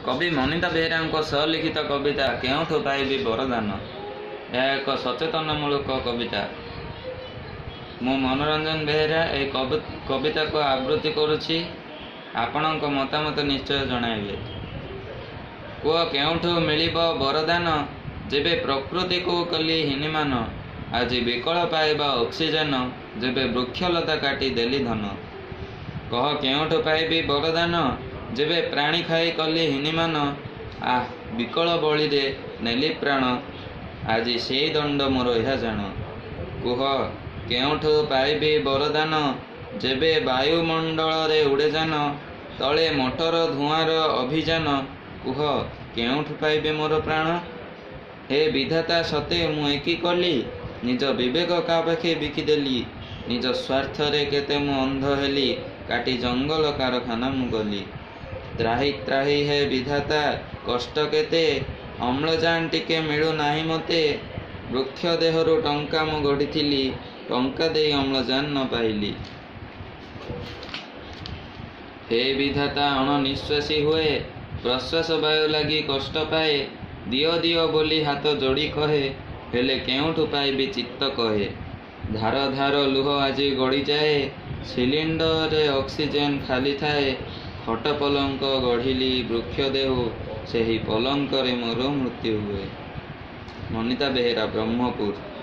କବି ମନିତା ବେହେରାଙ୍କ ସ୍ୱଲିଖିତ କବିତା କେଉଁଠୁ ପାଇବି ବରଦାନ। ଏହା ଏକ ସଚେତନମୂଳକ କବିତା। ମୁଁ ମନୋରଞ୍ଜନ ବେହେରା ଏହି କବିତାକୁ ଆବୃତ୍ତି କରୁଛି। ଆପଣଙ୍କ ମତାମତ ନିଶ୍ଚୟ ଜଣାଇବେ। କୁହ କେଉଁଠୁ ମିଳିବ ବରଦାନ, ଯେବେ ପ୍ରକୃତିକୁ କଲି ହୀନିମାନ। ଆଜି ବିକଳ ପାଇବା ଅକ୍ସିଜେନ, ଯେବେ ବୃକ୍ଷଲତା କାଟି ଦେଲି ଧନ। କହ କେଉଁଠୁ ପାଇବି ବରଦାନ, ଯେବେ ପ୍ରାଣୀ ଖାଇ କଲି ହୀନିମାନ। ଆଃ ବିକଳ ବଳିରେ ନେଲି ପ୍ରାଣ, ଆଜି ସେଇ ଦଣ୍ଡ ମୋର ଏହା ଜାଣ। କୁହ କେଉଁଠୁ ପାଇବି ବରଦାନ, ଯେବେ ବାୟୁମଣ୍ଡଳରେ ଉଡ଼େ ଯାନ, ତଳେ ମୋଟର ଧୂଆଁର ଅଭିଯାନ। କୁହ କେଉଁଠୁ ପାଇବି ମୋର ପ୍ରାଣ? ହେ ବିଧାତା ସତେ ମୁଁ ଏକି କଲି, ନିଜ ବିବେକ କା ପାଖେ ବିକିଦେଲି। ନିଜ ସ୍ୱାର୍ଥରେ କେତେ ମୁଁ ଅନ୍ଧ ହେଲି, କାଟି ଜଙ୍ଗଲ କାରଖାନା ମୁଁ କଲି। ତ୍ରାହି ତ୍ରାହି ହେ ବିଧାତା କଷ୍ଟ କେତେ, ଅମ୍ଳଜାନ ଟିକେ ମିଳୁନାହିଁ ମୋତେ। ବୃକ୍ଷ ଦେହରୁ ଟଙ୍କା ମୁଁ ଗଢ଼ିଥିଲି, ଟଙ୍କା ଦେଇ ଅମ୍ଳଜାନ ନ ପାଇଲି। ହେ ବିଧାତା ଅଣନିଶ୍ୱାସୀ ହୁଏ, ପ୍ରଶ୍ୱାସ ବାୟୁ ଲାଗି କଷ୍ଟ ପାଏ। ଦିଅ ଦିଅ ବୋଲି ହାତ ଯୋଡ଼ି କହେ, ହେଲେ କେଉଁଠୁ ପାଇବି ଚିତ୍ତ କହେ। ଧାର ଧାର ଲୁହ ଆଜି ଗଡ଼ିଯାଏ, ସିଲିଣ୍ଡରରେ ଅକ୍ସିଜେନ ଖାଲି ଥାଏ। ଖଟ ପଲଙ୍କ ଗଢ଼ିଲି ବୃକ୍ଷ ଦେହୁ, ସେହି ପଲଙ୍କରେ ମୋର ମୃତ୍ୟୁ ହୁଏ। ମନିତା ବେହେରା, ବ୍ରହ୍ମପୁର।